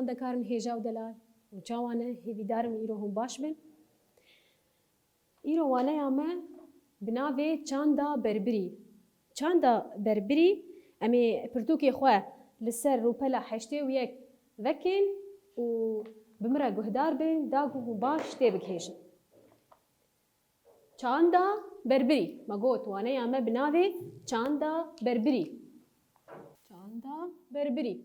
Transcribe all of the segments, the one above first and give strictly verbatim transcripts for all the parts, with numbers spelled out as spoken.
Xwendekarên hêja û delal û çawa ne, hêvîdar im îro hûn baş bin. Îro waneya me bi navê Çanda Berbirî. Çanda Berbirî, em ê pirtûkê xwe li ser rûpela heştê û yek vekên û bi min re guhdar bin, da ku hûn baş têbigihêjin. Çanda Berbirî. Me got waneya me bi navê Çanda Berbirî. Çanda Berbirî.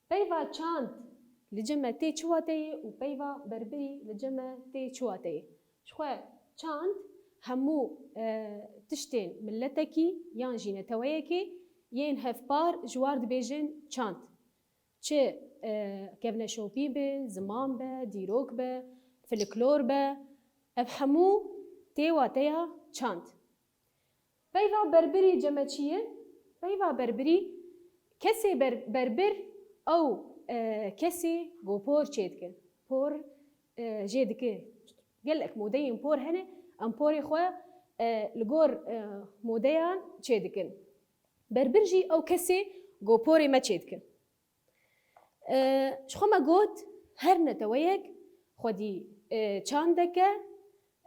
Peyva çand li cem me tê çi wateyê û peyva berbirî li cem me tê çi wateyê? Ji xwe çand hemû, e, tiştên miletekî yan jî neteweyekê yên hevpar ji war dibêjin çand. Çi, e, kevneşopî be, ziman be, dîrok be, filiklor be, ev hemû tê wateya çand. Peyva berbirî cem me çi ye? Peyva berbirî kesê ber-, berbir ew, e, kesê ku por çêdike. Por, e, jê dike. Gelek modeyên por hene, em porê xwe, e, li gor, e, modeyan çêdikin. Berbir jî ew kesê ku porê me çêdikin. E, ji xwe me got, her neteweyek xwedî, e, çandeke,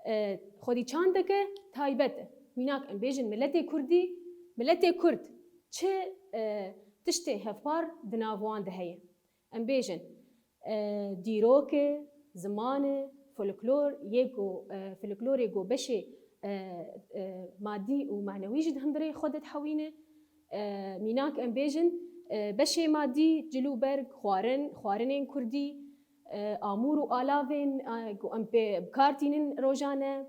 e, xwedî çandeke taybet e. Mînak em bêjin miletê Kurdî, miletê Kurd çi, e, tiştê hevpar di nav wan de heye. Em bêjin, e, dîrok e, ziman e, folklor, yê ku, e, folklorê ku beşê, e, e, madî û manewî jî di hundirê xwe de dihewîne. E, mînak em bêjin, e, beşê madî, cil û berg, xwarin, xwarinên kurdî, e, amûr û alavên, e, ku em pê bi kar tînin rojane.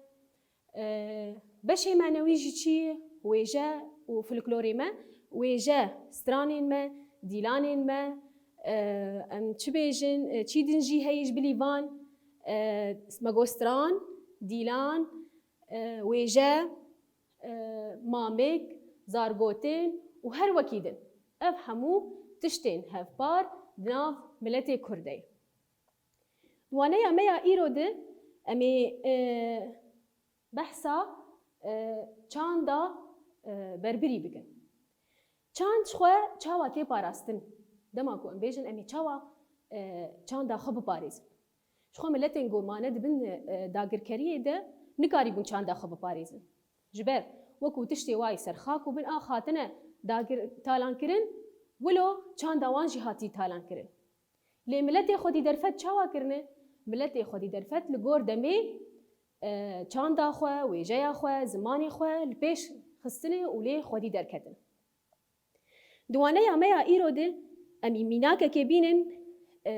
E, beşê manewî jî çi ye? Wêje û folklorê me, wêje stranên me, dîlanên me, e, em çi bêjin, e, çî din jî heye ji bilî van, e, me got stran, dîlan, e, wêje, e, mamik, zargotin û her wekî din. Ev hemû tiştên hevpar di nav miletê Kurd de ye. Di waneya me ya îro de em ê, e, behsa, e, çanda, e, berbirî bikin. Çand ji xwe çawa tê parastin? Dema ku em bêjin em ê çawa, e, çanda xwe biparêzin? Ji xwe miletên ku mane di bin, e, dagirkeriyê de nikarîbûn çanda xwe biparêzin. Ji ber wekû tiştê wayî ser xak û bin ax hatine dagir-, talankirin, wilo çanda wan jî hatî talankirin. Lê miletê xwedî derfet çawa kirine? Miletê xwedî derfet li gor demê, e, çanda xwe, wêjeya xwe, zimanê xwe li pêş xistine û lê xwedî derketine. Di waneya me ya îro de em ê mînakekê bînin, e,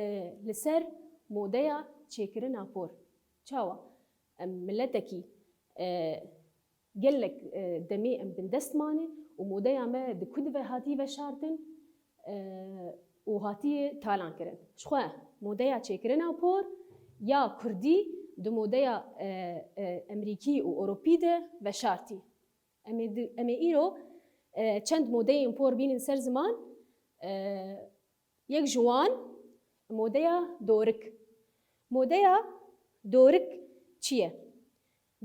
li ser modeya çêkirina por. Çawa? Em miletekî, e, gelek, e, demê em bindest mane û modeya me di ku dibe hatî veşartin, e, û hatiye talan kirin. Ji xwe modeya çêkirina por ya kurdî di modeya, e, e, emerîkî û ewropî de veşartî. Em ê di, em ê îro, e, çend modeyên por bînin ser ziman. E, yek ji wan modeya dorik. Modeya dorik çi ye?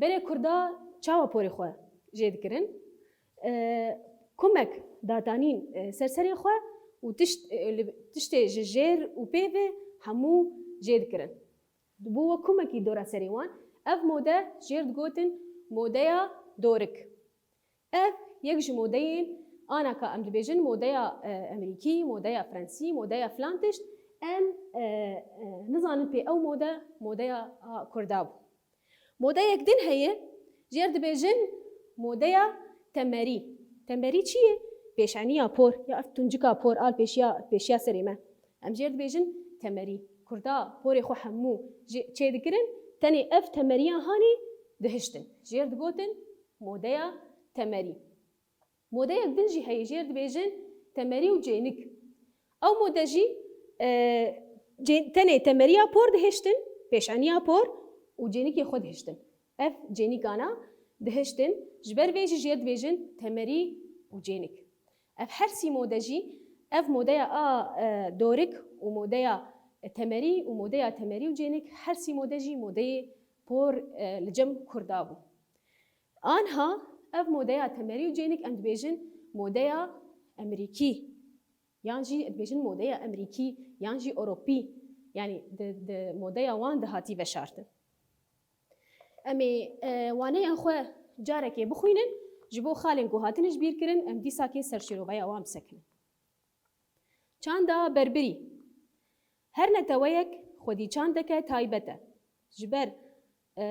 Berê Kurda çawa porê xwe jê dikirin? E, kumek datanîn, e, ser serê xwe û tişt, e, li, tiştê ji jêr û pê ve hemû jê dikirin. Dibû wek kumekî dora serê wan. Ev mode jêr digotin modeya dorik. Ev yek ji modeyên, anaka em dibêjin modeya, e, emerîkî, modeya fransî, modeya filan tişt, em, e, e, nizanin pê ew mode, modeya a Kurda bû. Modeyek din heye, jêr dibêjin modeya temerî. Temerî çi ye? Pêşeniya por, ya ev tuncika por, al pêşiya, pêşiya serê me. Em jêr dibêjin temerî. Kurda porê xwe hemû jê, çêdikirin, tenê ev temeriya hanê dihiştin. Jêr digotin modeya temerî. Modeyek din jî heye, jêr dibêjin temerî û cênik. Ew mode jî, e, cê-, tenê temeriya por dihiştin, pêşeniya por û cênikê xwe dihiştin. Ev cênikana dihiştin, ji ber vê jî jêr dibêjin temerî û cênik. Ev her sî mode jî, ev modeya a, e, dorik û modeya, e, temerî û modeya temerî û cênik, her sî mode jî modeyê por, e, li cem Kurda bû. Anha ev modeya temerî û cênik em dibêjin modeya emerîkî. Yan jî dibêjin modeya Emerîkî, yan jî Ewropî, yanî di, di modeya wan de hatî veşartin. Em ê, e, waneya xwe carekê bixwînin, ji bo xalên ku hatine ji bîr kirin, em dîsakê ser şêroveya wan bisekinin. Çanda berbirî. Her neteweyek xwedî çandeke taybet e. Ji ber, e,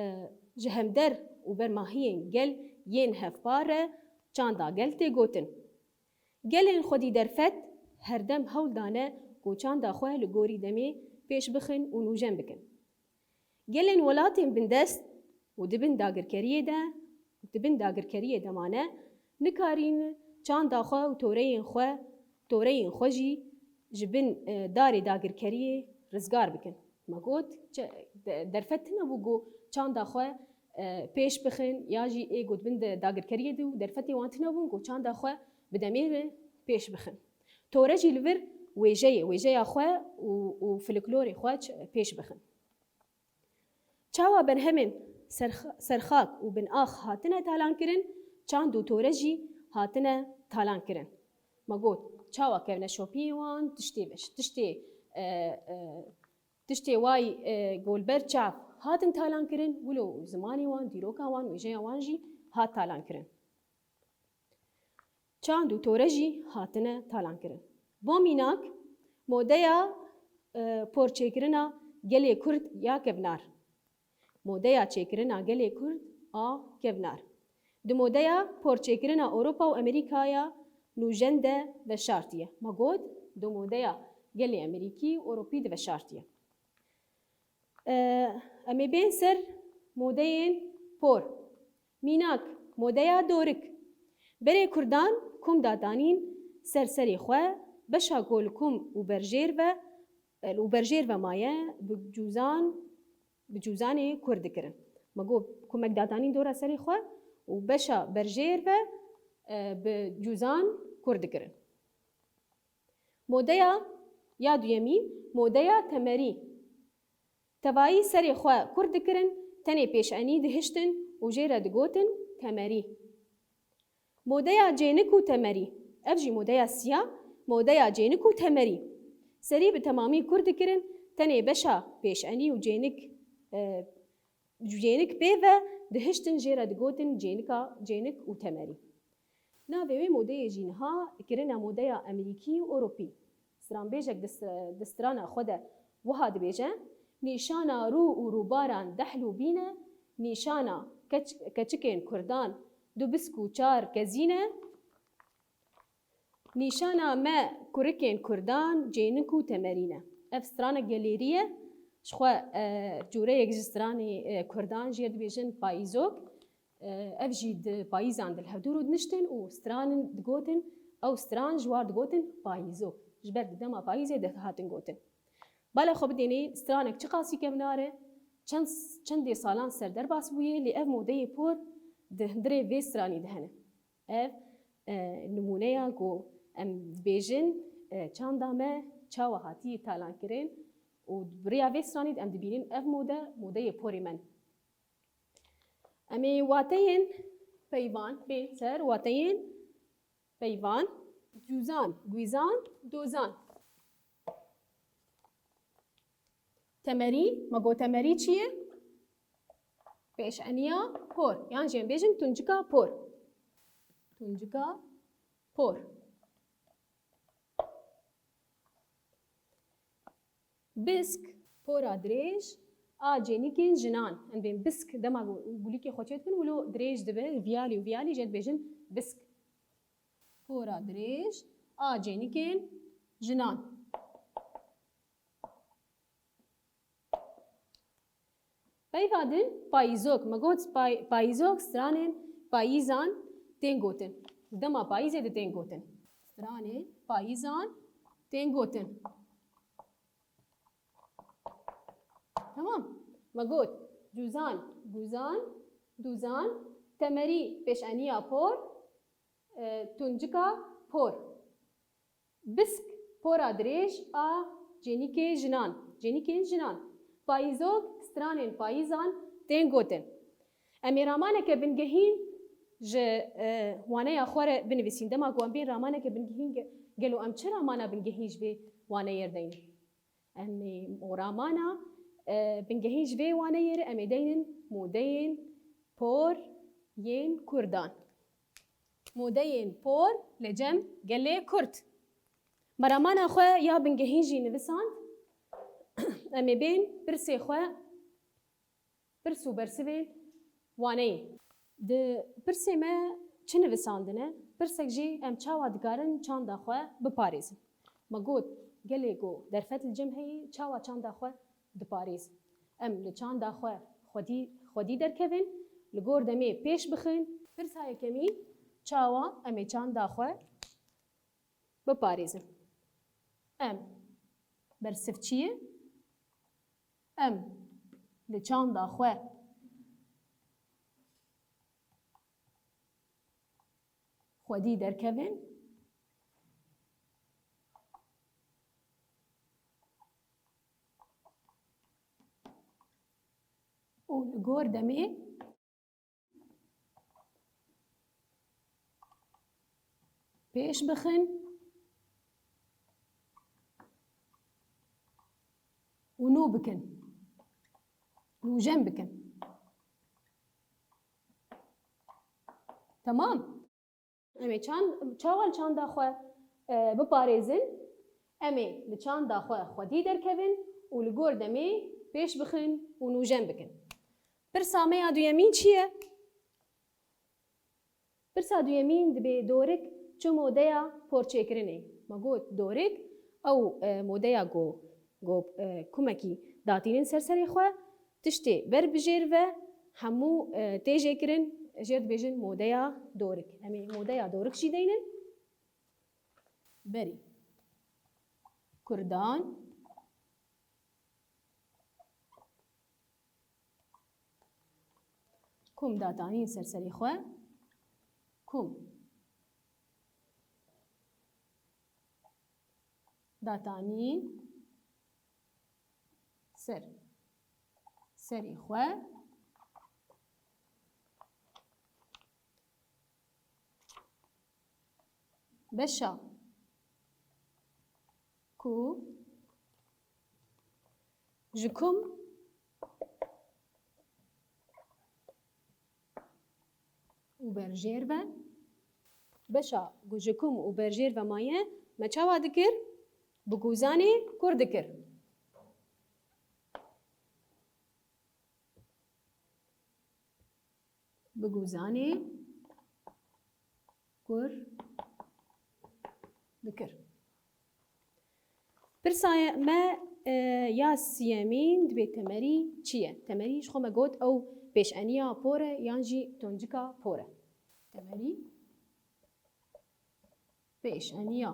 ji hevdêr û bermahiyên gel yên hevpar re çanda gel tê gotin. Gelên xwedî derfet herdem hewl dane ku çanda xwe li gorî demê pêş bixin û nûjen bikin. Gelên welatên bindest û di bin dagirkeriyê de, di bin dagirkeriyê de mane, nikarîn çanda xwe û toreyên xwe, toreyên xwe jî ji bin, e, darê dagirkeriyê rizgar bikin. Me got, çi, de-, derfet tune bû ku çanda xwe, e, pêş bixin, ya jî ê ku di bin de dagirkeriyê de û derfetê wan tune bûn ku çanda xwe bi demê re pêş bixin. Tore jî li vir wêje ye, wêjeya xwe û, û folklorê xwe ç-, pêş bixin. Çawa berhemên serx-, serxak û binax hatine talankirin, çand û tore jî hatine talankirin. Me got, çawa kevneşopiyê wan, tiştê veş-, tiştê, e, e, tiştê way, e, golber çav hatin talankirin, wilo zimanê wan, dîroka wan, wêjeya wan jî hat talankirin. Çand û tore jî hatine talankirin. Bo mînak, modeya, e, porçêkirina gelê Kurd ya kevnar. Modeya çêkirina gelê Kurd a kevnar. Di modeya porçêkirina Ewropa û Amerîkaya nûjen de veşartiye. Me got, di modeya gelê Amerîkî û Ewropî de veşartiye. E, em ê bên ser modeyên por. Mînak, modeya dorik. Berê Kurdan kom datanîn ser serê xwe, beşa ku li kom û berjêr ve, û berjêr ve maye, bi cûzan, bi cûzanê kur dikirin. Me got, kumek datanîn dora serê xwe û beşa berjêr ve, e, bi cûzan kur dikirin. Modeya ya duyemîn, modeya temerî. Tevayî serê xwe kur dikirin, tenê pêşenî dihiştin û jê re digotin temerî. Modeya cênik û temerî. Ev jî modeya siya, modeya cênik û temerî. Serî bi temamî kur dikirin, tenê beşa pêşenî û cênik, e, cênik pê ve dihiştin, jê re digotin cênika, cênik û temerî. Navê wê modeyê jî niha kirine modeya Emerîkî û Ewropî. Stranbêjek di s-, di strana xwe de wiha dibêje, nîşana rû û rûbaran dehl û bîn e, nîşana keç-, keçikên Kurdan du bisk û çar kezî ne, nîşana me kurikên Kurdan cênik û temerî ne. Ev stranek gelêrî ye. Ji xwe, e, cûreyek ji stranê, e, Kurdan jê dibêjin payîzok. E, ev jî di payîzan de li hevdû rûdiniştin û stranin digotin, ew stran ji war digotin payîzok. Ji ber di dema payîzê de hatin gotin. Bala xwe bidênê, stranek çiqasî kevnar e, çend, çendê salan ser derbas bûye, lê ev modeyê por di hundirê vê stranî de hene. Ev, e, nimûneya ku em dibêjin, e, çanda me çawa hatiye talankirin û bi riya vê stranî de em dibînin ev mode, modeyê porê me ne. Em ê wateyên peyvan bên ser, wateyên peyvan, cûzan, gwîzan, dozan. Temerî, me got temerî çi ye? Pêşeniya por, yan jî em bêjin tuncika por. Tuncika por. Bisk, pora dirêj a cênikên jinan. Em bên bisk dema ku gulîkê xwe çêdikin, wilo dirêj dibe, viyalî û viyalî jê dibêjin bisk. Pora dirêj a cênikên jinan. Peyva din payîzok. Me got pay-, payîzok stranên payîzan tên gotin. Dema payîzê de tên gotin. Stranên payîzan tên gotin. Tamam. Me got cûzan, gûzan, dûzan, temerî, pêşeniya por, e, tuncika por. Bisk, pora dirêj a cênîkê jinan, cênîkên jinan. Payîzok, stranên payîzan tên gotin. Em ê ramaneke bingehîn ji, e, waneya xwe re binivîsîn. Dema ku em bên ramaneke bingehîn ge-, Gelo em çira mana bingehîn ji vê waneyê re deynin? Em ê moramana, e, bingehîn ji vê waneyê re em ê deynin modeyên por yên Kurdan. Modeyên por li cem gelê Kurd. Meramana xwe ya bingehîn jî nivisand. Em ê bên pirsê xwe, pirs û bersivên waneyê. Di pirsê me çi nivisandine? Pirsek jî em çawa dikarin çanda xwe biparêzin? Me got, gelê ku derfet li cem heye, çawa çanda xwe diparêzin? Em li çanda xwe xwedî, xwedî derkevin, li gor demê pêş bixin. Pirsa yekemîn, çawa em ê çanda xwe biparêzin? Em bersivçiyê, em li çanda xwe xwedî derkevin û li gor demê pêş bixin û nû bikin, nûjen bikin. Temam. Em ê çand, çawa li çanda xwe, e, biparêzin? Em ê li çanda xwe xwedî derkevin û li gor demê pêş bixin û nûjen bikin. Pirsa me ya duyemîn çi ye? Pirsa duyemîn dibê dorik çi modeya porçêkirinê? Me got dorik ew, e, modeya ku, ku, e, kumekî datînin ser serê xwe, tiştê ber bi jêr ve hemû, e, tê jêkirin, jêr dibêjin modeya dorik. Em ê modeya dorik jî deynin. Berî. Kurdan. Kum datanîn ser serê xwe. Kum datanîn ser serê xwe. Beşa ku ji kum û berjêr ve. Beşa ku ji kum û berjêr ve maye, me çawa dikir? Bi gûzanê kur dikir. Bi gûzanê kur dikir. Pirsa me, e, ya siyemîn dibê temerî çi ye? Temerî ji xwe me got ew pêşeniya por e yan jî tuncika por e? Temerî pêşeniya,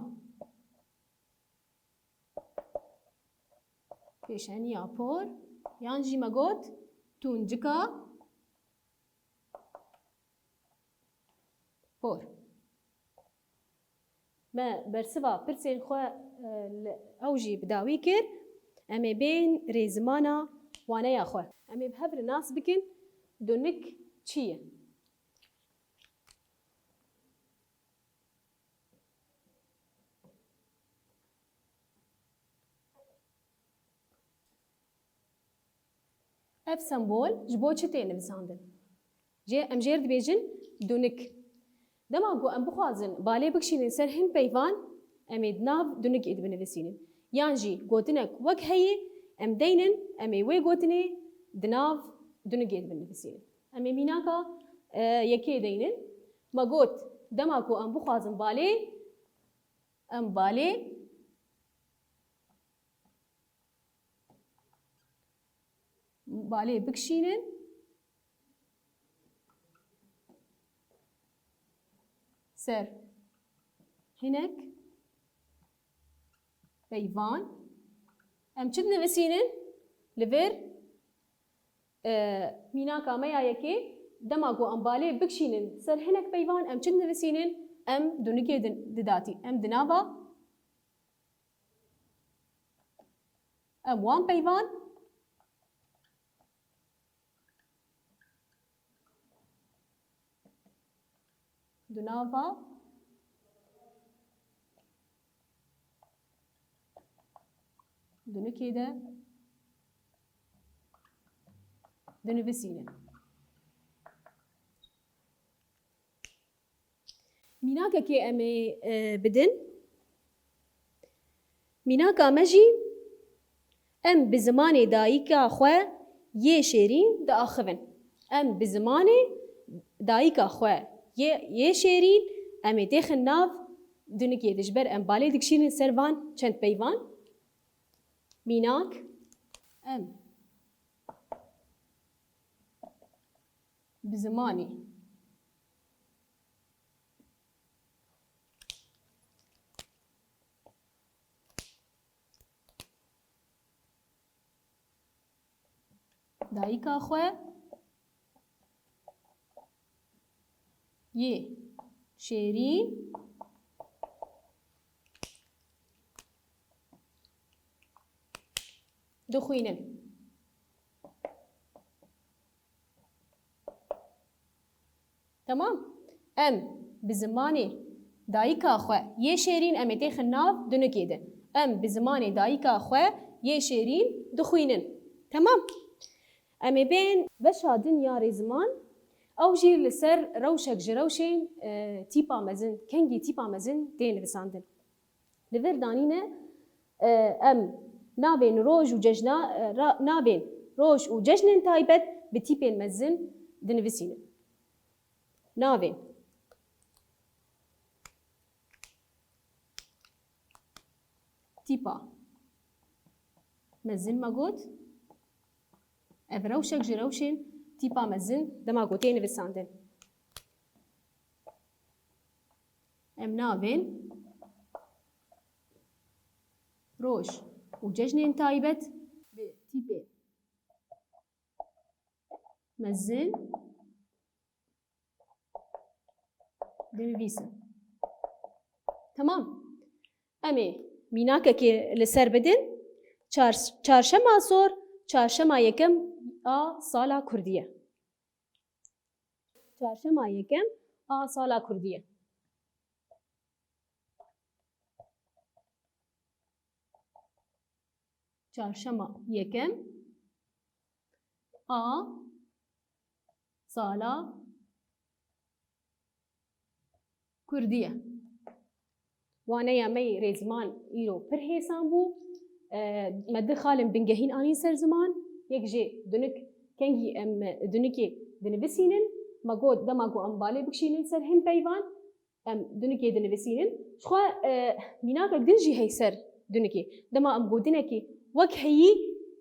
pêşeniya por yan jî me got tuncika por. Me bersiva pirsên xwe, e, li, ew jî bi dawî kir. Em ê bên rêzimana waneya xwe. Em ê bi hev re nas bikin, dunik çi ye? Ev sembol ji bo çi tê nivisandin? Jê, em jê re dibêjin dunik. Dema ku em bixwazin balê bikişînin ser hin peyvan, em ê di nav dunikê de binivisînin. Yan jî gotinek wek heyî em deynin, em ê wê gotinê di nav dunikê de binivisînin. Em ê mînaka, e, yekê deynin. Me got, dema ku em bixwazin balê, em balê balê bikişînin ser hinek peyvan. Em çi dinivisînin? Li vir, e, mînaka me ya yekê, dema ku em balê bikişînin ser hinek peyvan, em çi dinivisînin? Em dunikê din didatî. Em di nava Em wan peyvan di nava Dunikê de dinivîsînin. Mînakekê em ê, e, bidin. Mînaka me jî, em bi zimanê dayika xwe yê şêrîn diaxivin. Em bi zimanê dayika xwe yê, yê şêrîn em ê têxin nav dunikê de. Ji ber em balê dikişînin ser van çend peyvan. Mînak, em bi zimanê dayika xwe yê şêrîn dixwînin. Temam. Em bi zimanê dayika xwe yê şêrîn em ê têxin nav dunikê de. Em bi zimanê dayika xwe yê şêrîn dixwînin. Temam. Em ê bên beşa din ya rêziman, ew jî li ser rewşek ji rewşên, e, tîpa mezin, kengî tîpa mezin tê nivisandin. Li vir danîne, e, em navên roj û cejna-, e, ra-, navên roj û cejnên taybet bi tîpên mezin dinivisînin. Navên tîpa mezin me got, ev rewşek ji rewşên tîpa mezin dema ku tê nivisandin. Em navên roj û cejnên taybet bi tîpê mezin dinivîsin. Temam. Em ê mînakekê li ser bidin. Çar-, çarşema sor, çarşema yekem a sala kurdî ye. Çarşema yekem a sala kurdî ye. Çarşema yekem a sala kurdî ye. Waneya me yê rêziman îro pir hêsan bû. E, me du xalên bingehîn anîn ser ziman. Yek jê dunik, kengî em dunikê dinivisînin. Me got dema ku em balê bikişînin ser hin peyvan, em dunikê dinivisînin. Jixwe, e, mînakek din jî hey ser dunikê. Dema em gotinekî wek heyî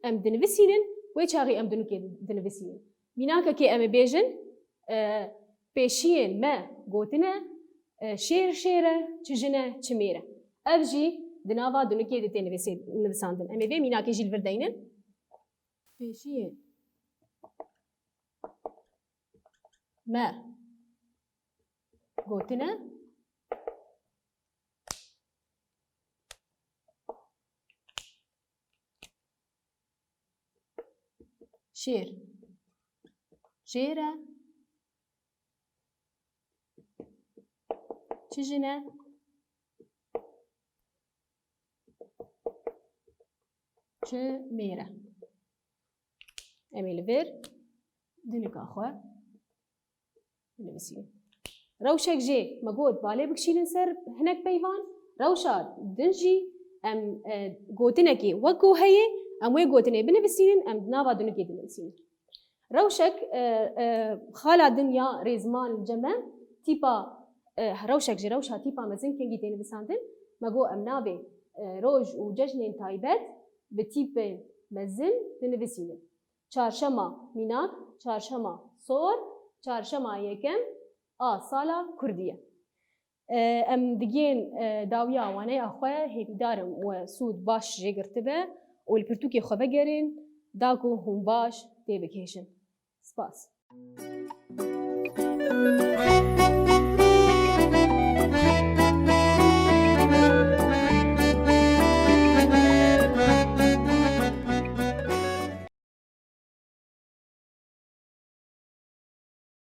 em dinivisînin, wê çaxê em dunikê dinivisînin. Mînakekê em ê bêjin, e, pêşiyên me gotine, e, şêr şêr e, çi jin e, çi mêr e. Ev jî di nava dunikê de tê nivîsê-, nivisandin. Em ê vê mînakê jî li vir deynin. Pêşiyên me gotine şêr şêr e, çi jin e, çi mêr e. Em ê li vir dunika xwe binivîsînin. Rewşek jê me got balê bikişînin ser hinek peyvan. Rewşa din jî em, e, gotinekê wek ku heye, em wê gotinê binivîsînin, em di nava dunikê dinivîsînin. Rewşek, e, e, xala din ya rêziman li cem me tîpa, e, rewşek ji rewşa tîpa mezin kengî tê nivisandin. Me got em navê, e, roj û cejnên taybet bi tîpên mezin dinivîsînin. Çarşema mînak, çarşema sor, çarşema yekem a sala kurdî ye. E, em digên, e, dawiya waneya xwe, hêvîdar im we sûd baş jê girtibe û li pirtûkê xwe vegerên, da ku hûn baş têbigihêjin. Spas.